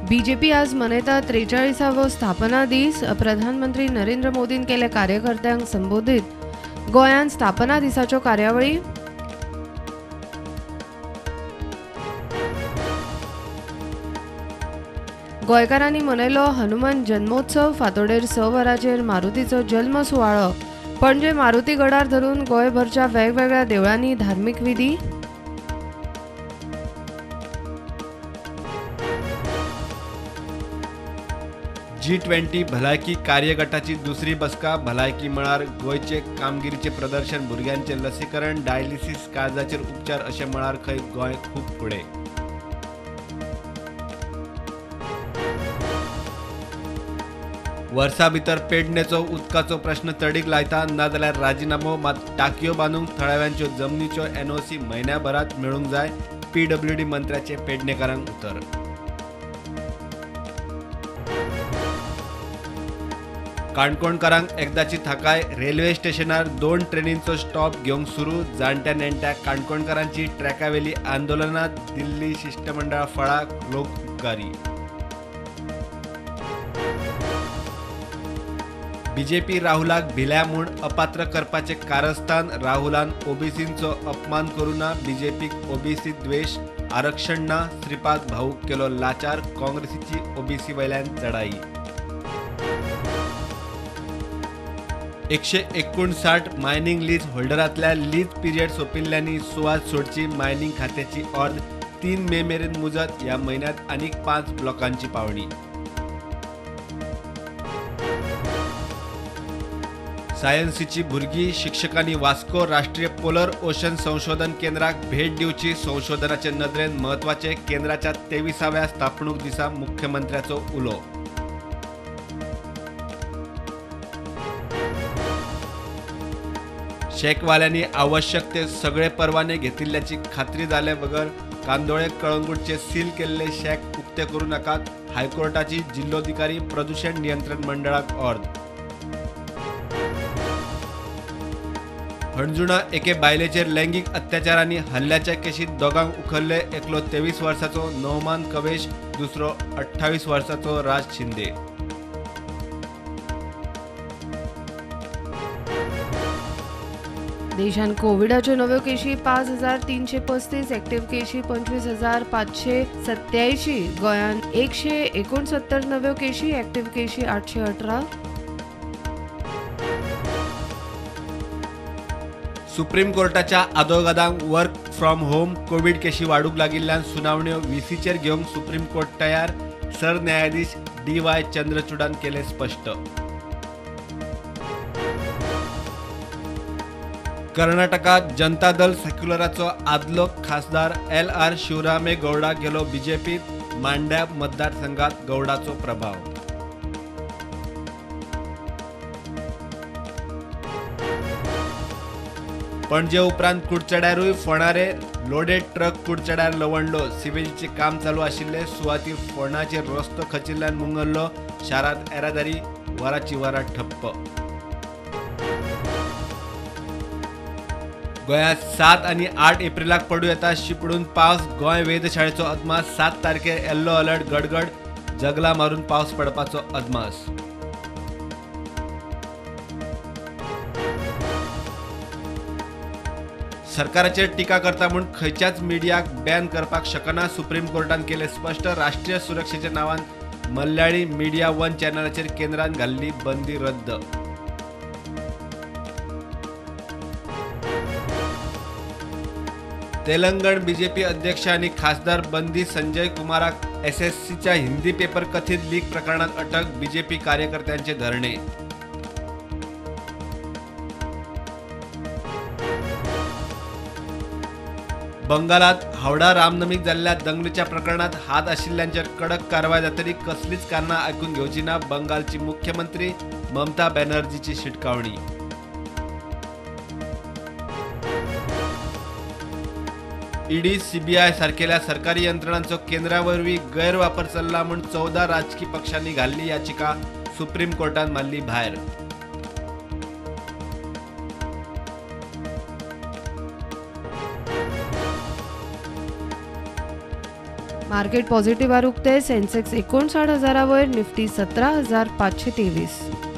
BJP आज मनयता 43वो स्थापना दीस. प्रधानमंत्री नरेंद्र मोदीन केले कार्यकर्त्यांक संबोधीत. गोंयांत स्थापना दिसाच्यो कार्यावळी. गोंयकारांनी मनयलो हनुमान जन्मोत्सव. फांतोडेर 6 वरांचेर मारुतीचो जल्म सुवाळो. पणजे मारुती गडार धरून गोंयभरच्या वेगवेगळ्या देवळांनी धार्मीक विधी. G20 भलायकी कार्यगटाची दुसरी बसका. भलायकी मळार गोंयचे कामगिरीचे प्रदर्शन, भुरग्यांचे लसीकरण, डायलिसीस, काळजाचेर उपचार अशे मळार खंय गोंय खूब फुडें. वर्सा भितर पेडणेचो उदकाचो प्रश्न तडीक लायता, नाजाल्यार राजिनामो. मात टाकयो बांदूंक थळाव्यांच्यो जमनीच्यो एनओसी म्हयन्याभरांत मेळूंक जाय, पीडब्ल्यूडी मंत्र्याचे पेडणेकारांक उतर. काणकोणकारांक एकदाची थाकाय. रेल्वे स्टेशनार 2 ट्रेनींचो स्टॉप घेवंक सुरू. जाणट्या नेणट्या काणकोणकारांची ट्रॅकावेली आंदोलनां. दिल्ली शिश्टमंडळा फळाक लोक उपकारी. बीजेपी राहुलाक भिल्या म्हूण अपात्र करपाचें कारस्थान. राहुलान ओबीसींचो अपमान करूं ना, बीजेपीक ओबीसी द्वेश, आरक्षण ना. श्रीपाद भाऊक केलो लाचार, काँग्रेसीची ओबीसी वयल्यान चढाई. 159 मायनिंग लीज होल्डरांतल्या लीज पिरियड सोंपिल्ल्यांनी सुवात सोडची. मायनिंग खात्याची ऑर्द. 3 मे मेरेन मुजत. ह्या म्हयन्यांत आनीक 5 ब्लॉकांची पावणी. सायन्सीची भुरगीं शिक्षकांनी वास्को राष्ट्रीय पोलर ओशन संशोधन केंद्राक भेट दिवची. संशोधनाचे नदरेन म्हत्वाचे केंद्राच्या 23व्या स्थापणूक दिसा मुख्यमंत्र्याचो उलो. शॅकवाल्यांनी आवश्यक ते सगळे परवाने घेतिल्ल्याची खात्री जाले बगर कांदोळे कळंगूटचे सील केल्ले शॅक उक्ते करूं नाकात. हायकोर्टाची जिल्लोधिकारी प्रदूषण नियंत्रण मंडळाक ऑर्द. हणजुणा एके बायलेचेर लैंगीक अत्याचार आनी हल्ल्याच्या केशीत दोगांक उखल्ले. एकलो 23 वर्साचो नोमान कवेश, दुसरो 28 वर्साचो राज शिंदे. देशांत कोविडाच्यो नव्यो केशी 5335, एक्टिव्ह केशी 25,587. गोंयांत 169 नव्यो केशी, एक्टिव्ह केशी 818. सुप्रीम कोर्टाच्या आदोगादांक वर्क फ्रॉम होम. कोवीड केशी वाडूंक लागिल्ल्यान सुनावण्यो व्हीसीचेर घेवंक सुप्रीम कोर्ट तयार. सरन्यायाधीश डी.वाय. चंद्रचूडान केलें स्पश्ट. कर्नाटकात जनता दल सेक्युलराचो आदलो खासदार एल.आर. शिवरामे गौडा गेलो बीजेपीत. मांड्या मतदारसंघात गौडाचो प्रभाव. पणजे उपरांत कुडचड्यारूय फोंडारे लोडेड ट्रक कुडचड्यार लवंडलो. सिवेजीचें काम चालू आशिल्ले सुवातीर फोंडाचेर रस्तो खचिल्ल्यान मुंगरलो. शारांत येरादारी वराची वरां ठप्प. गोंयांत 7 आनी 8 एप्रिलाक पडूं येता शिपडून पावस. गोंय वेधशाळेचो अदमास. 7 तारखेर येल्लो अलर्ट. गडगड जगला मारून पावस पडपाचो अदमास. सरकाराचेर टिका करता म्हूण खंयच्याच मिडियाक बॅन करपाक शकना. सुप्रीम कोर्टान केलें स्पश्ट. राष्ट्रीय सुरक्षेच्या नांवान मल्याळी मिडिया वन चॅनलाचेर केंद्रान घाल्ली बंदी रद्द. तेलंगण बीजेपी अध्यक्ष आणि खासदार बंदी संजय कुमाराक एसएससीच्या हिंदी पेपर कथित लीक प्रकरणात अटक. बीजेपी कार्यकर्त्यांचे धरणे. बंगालात हावडा रामनमीक जाल्ल्या दंगलीच्या प्रकरणात हात आशिल्ल्यांचेर कडक कारवाय जातली. कसलीच कारणां आयकून घेवची ना. बंगालची मुख्यमंत्री ममता बॅनर्जीची शिटकावणी. ईडी सीबीआय सारकेल्या सरकारी यंत्रणांचो केंद्रा वरवीं गैरवापर चल्ला म्हूण 14 राजकी पक्षांनी घाल्ली याचिका सुप्रीम कोर्टान मारली भायर. मार्केट पॉझिटिव्हार उक्ते. सेन्सेक्स 59,000 वयर, निफ्टी 17,523.